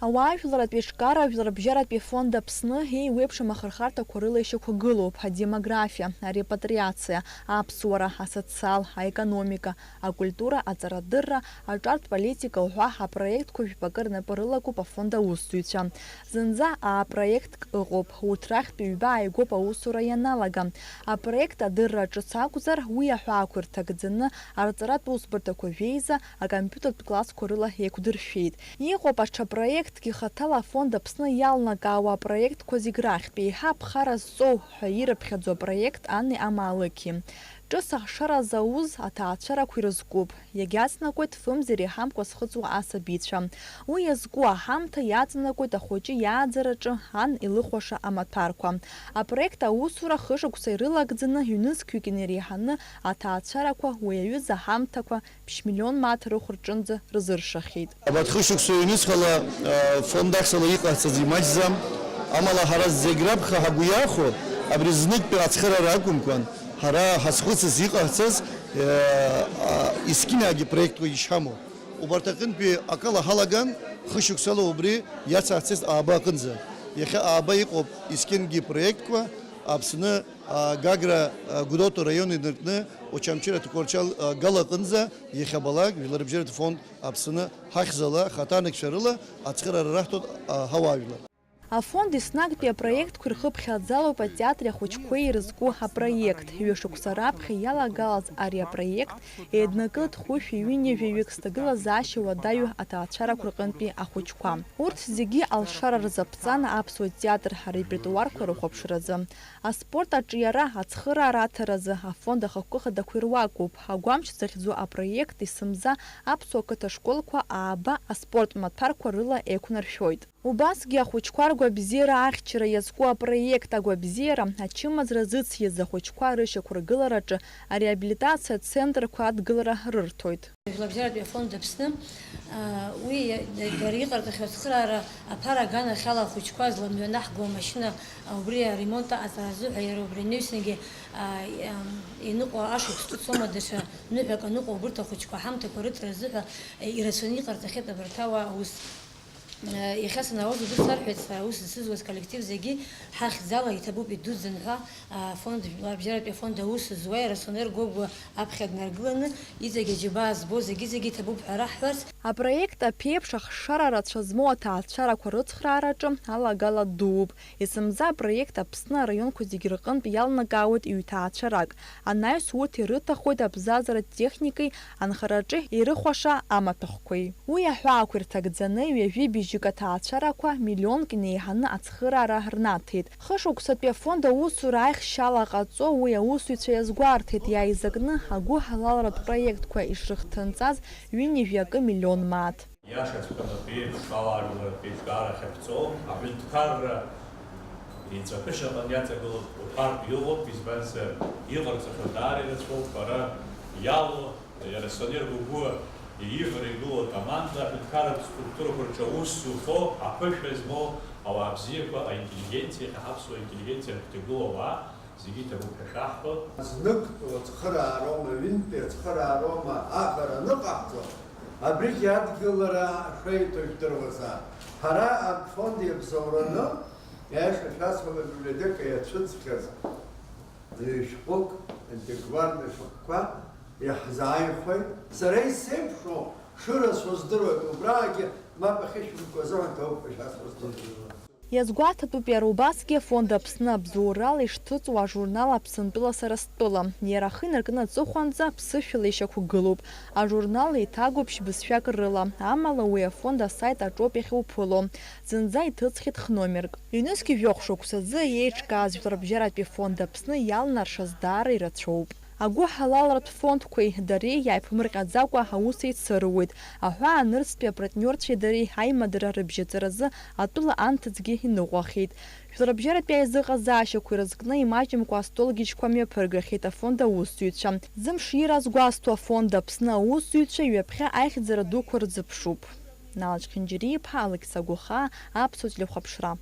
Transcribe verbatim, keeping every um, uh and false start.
Ауаажәларратә еиҿкаара Жәларбжьаратәи афонд Аԥсны еиуеиԥшым ахырхарҭақәа рыла ишьақәгылоуп адемографиа, арепатриациа, аԥсуара, асоциал, аекономика, акультура, аҵарадырра, аҿартә политика уҳәа апроектқәа жәпакы рнапы рылакуп афонд аусзуҩцәа. Зынӡа аа-проектк ыҟоуп, урҭ рахьтә ҩба ааигәоуп аусура ианалага. Апроект адырра ҿыц акәзар, уи аҳәаақәа ирҭагӡаны арҵаратә усбарҭақәа жәеиза акомпиутертә классқәа рыла еиқәдыршәеит. Иҟоуп аҽа проектк ихаҭала афонд Аԥсны иалнакаауа апроектқәа зегь рахьтә еиҳа аԥхара зҵоу ҳәа ирыԥхьаӡо апроект Ани амаалықьи. Ҿыц ахшара зауз аҭаацәарақәа ирызкуп. Иагьаҵнакуеит фымз иреиҳамкәа зхыҵуа асабицәа. Уи иазку аҳамҭа иаҵанакуеит ахәыҷы иааӡараҿы ан илыхәаша амаҭәарқәа. Апроект аусура хышықәса ирылагӡаны ҩнызқьҩык инареиҳаны аҭаацәарақәа уи аҩыза аҳамҭақәа ԥшь миллион мааҭ рыхә рҿынӡа рзыршахьеит. Абарҭ хышықәса ҩнуҵҟала, а, фонд ахьӡала иҟаҳҵаз имаҷӡам, амала ҳара зегь раԥхьа ҳагәы иахәо абри зныктәи ацхыраара акәымкәан, ҳара ҳазхәыцыз иҟаҳҵаз, а, а, Искьынагьы проектқәа ишҳамоу. Убарҭ аҟынтәи акала ҳалаган, хышықәсала убри иацаҳҵеит ааба аҟынӡа. Иахьа ааба иҟоуп Искьынгьы проектқәа Аԥсны, а, Гагра, а, Гәдоуҭа раион инаркны Очамчыра Тҟәарчал, а, Гала аҟынӡа иахьабалак Жәларбжьаратә фонд Аԥсны ҳахьӡала хаҭанакцәа рыла ацхыраара раҳҭоит, а, ҳауаажәлар. Афонд еснагьтәи апроектқәа ирхыԥхьаӡалоуп атеатри ахәыҷқәеи ирызку апроект. Ҩышықәса раԥхьа иалагалаз ари апроект еиднакылт хәышәи ҩынҩажәаҩык зҭагылазаашьа уадаҩу аҭаацәарақәа рҟынтәи ахәыҷқәа. Урҭ зегьы алшара рзаԥҵан аԥсуа театр арепертуарқәа рыхәаԥшразы. Аспорт аҿиара, ацхыраара аҭаразы афонд ахықәкы хадақәа ируакуп. Агәамч захьӡу апроект есымза аԥсуа қыҭа школқәа ааба аспорт маҭәарқәа рыла еиқәнаршәоит. Убасгьы ахәыҷқәа ргәабзиара ахьчара иазку апроект агәабзиара ачымазара зыциз ахәыҷқәа рышьақәыргылараҿы ареабилитациа центрқәа адгылара рырҭоит. Жәларбжьаратәи афонд Аԥсны, а, уи иа-, дара иҟарҵахьоу ацхыраара аԥара аганахьала ахәыҷқәа зламҩанаҳго амашьына, а, убри аремонт аҟаҵара азыҳәа иара убри анаҩсангьы, а, и-, ам, иныҟәо ашықәс ҿыцоума даҽа ныҳәак аныҟәо убырҭ ахәыҷқәа аҳамҭақәа рыҭра азыҳәа, э, ирацәаны иҟарҵахьеит абарҭ ауаа аус. Иахьа санаауаз убыс сарҳәеит, сара аус зцызуаз коллектив зегьы ҳахьӡала иҭабуп идуӡӡан ҳәа, афонд, абжьаратәи афонд аус зуа иара Сонер Гогәуа аԥхьа днаргыланы, иҵегь аџьабаа збо зегьы-зегьы иҭабуп ҳәа раҳҳәарц. Апроект аԥеиԥш ахшара рацәа змоу аҭаацәарақәа рыцхраараҿы алагала дууп. Есымза апроект Аԥсны араионқәа зегьы рҟынтә иалнакаауеит ҩҭаацәарак. Анаҩс урҭ ирыҭахоит абзазаратә техникеи анхараҿы ирыхәаша амаҭәахәқәеи. Уи аҳәаақәа ирҭагӡаны ҩажәи бжьык аҭаацәарақәа миллионк инеиҳаны ацхыраара рнаҭеит. Хышықәсатәи афонд аусура аихшьала ҟаҵо уи аусзуҩцәа иазгәарҭеит, иааизакны агәыҳалалратә проектқәа ишрыхҭынҵаз ҩынҩажәи акы миллион мааҭ. Иашаҵәҟьаны абри еиԥш ауаажәларратә еиҿкаара ахьаԥҵоу аҳәынҭқарра еиҵаҳәышьаҟны иаҵагылоуп ҳәа иҟоуп, избанзар, иҟарҵахьоу даара ирацәоуп, ҳәара иалоу, иара Сонер Гогәуа ивара игылоу акоманда аҳәынҭқарратә структурақәа рҿы аус зухьоу, аԥышәа змоу ауаа бзиақәа, аинтеллигенциа, иахьа ҳаԥсуа интеллигенциа ахь иҭагылоу ауаа, зегьы иҭабуп ҳәа шәаҳҳәо. Зныктәи ацхыраароума, ҩынтәи ацхыраароума аҟара аныҟаҳҵо, абригь адгылара шеиҭо жәдыруазаап. Ҳара афонд иабзоураны, аиаша шәасҳәап, абиблиотека иацәыӡхьаз ҩ-шәҟәык, антикварнтә шәҟәқәа иаҳзааихәеит. Сара исеиԥшу шырацәоу здыруеит, убраагьы мап ахьышәымкуа азыҳәан ҭабуп ҳәа шәасҳәо сҭахуп. Иазгәаҭатәуп иара убасгьы Афонд Аԥсны абзоурала ишҭыҵуа ажурнал Аԥсынтәыла сара стәыла. Иара ахы инаркны аҵыхәанӡа ԥсышәала ишьақәгылоуп. Ажурнал еиҭагоуп шьбызшәак рыла, амала уи афонд асайт аҿоуп иахьуԥыло. Зынӡа иҭыҵхьеит хномерк. Ҩнызқь жәохә шықәсазы еиҿкааз Жәларбжьаратәи Афонд Аԥсны иалнаршаз даара ирацәоуп. Агәыҳалалратә фондқәеи дареи иааиԥмырҟьаӡакәа аус еицыруеит. Аҳәаа нырцәтәи апартниорцәеи дареи аимадара рыбжьаҵаразы атәыла анҭыҵгьы иныҟәахьеит. Жәларбжьаратәи аизыҟазаашьақәа ирызкны имаҷымкәа астолгьежьқәа мҩаԥыргахьеит афонд аусзуҩцәа. Зымшира азгәазҭо Афонд Аԥсны аусзуҩцәа ҩаԥхьа аихьӡара дуқәа рзыԥшуп. Налач Хинџьариа-иԥа, Алықьса Гәахаа, Аԥсуа телехәаԥшра.